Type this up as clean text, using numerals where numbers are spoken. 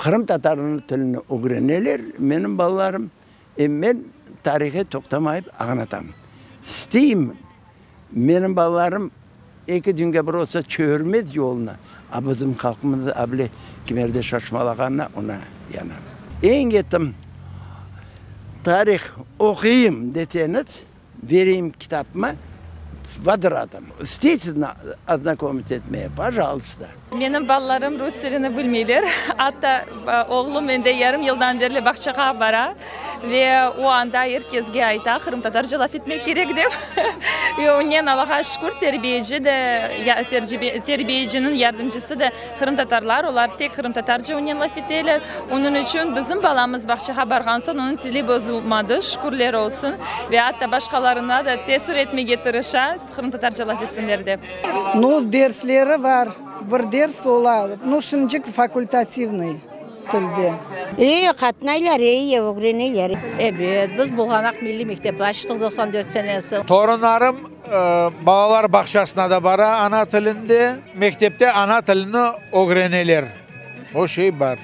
Qırımtatarnıñ tilini ögreneler menim balalarım, em men tarihi toqtamayıp añlatam. İsteyim, menim balalarım eki dünge bir olsa çevirmez yolunı, a bizim halqımız a bile kimerde şaşmalağanına ona yanam. Eñ etim tarih oquyım deseñiz, Vereyim kitapımı, vazratım. İsteysiz oznakomit etmeye, pajalsta. Menim balalarım rus tilini bilmeyler. Atta oğlum endi yarım yıldan berli bağçağa bara ve o anda er kesge ayta, qırımtatarca laf etmek kerek dep. Ve onen, Allağa şükür, terbiyeci de, terbiyeciniñ yardımcısı da Qırımtatarlar, olar tek qırımtatarca onen laf eteler. Onıñ içün bizim balamız bağçağa barğan soñ, onıñ tili bozulmadı, şükürler olsun, ve atta başqalarına da tesir etmege tırışa, qırımtatarca laf etsinler dep. Nu, dersleri bar, bir ders ola, nu, şimdicik fakultativnıy tilde. Eyi, qatnaylar, eyi, ögreneler. Ebet, biz Bulğanaq milliy mektepni açtıq 94 senesi. Torunlarım Balalar bağçasına da bara ana tilinde, mektepte ana tilini ögreneler. O şey bar.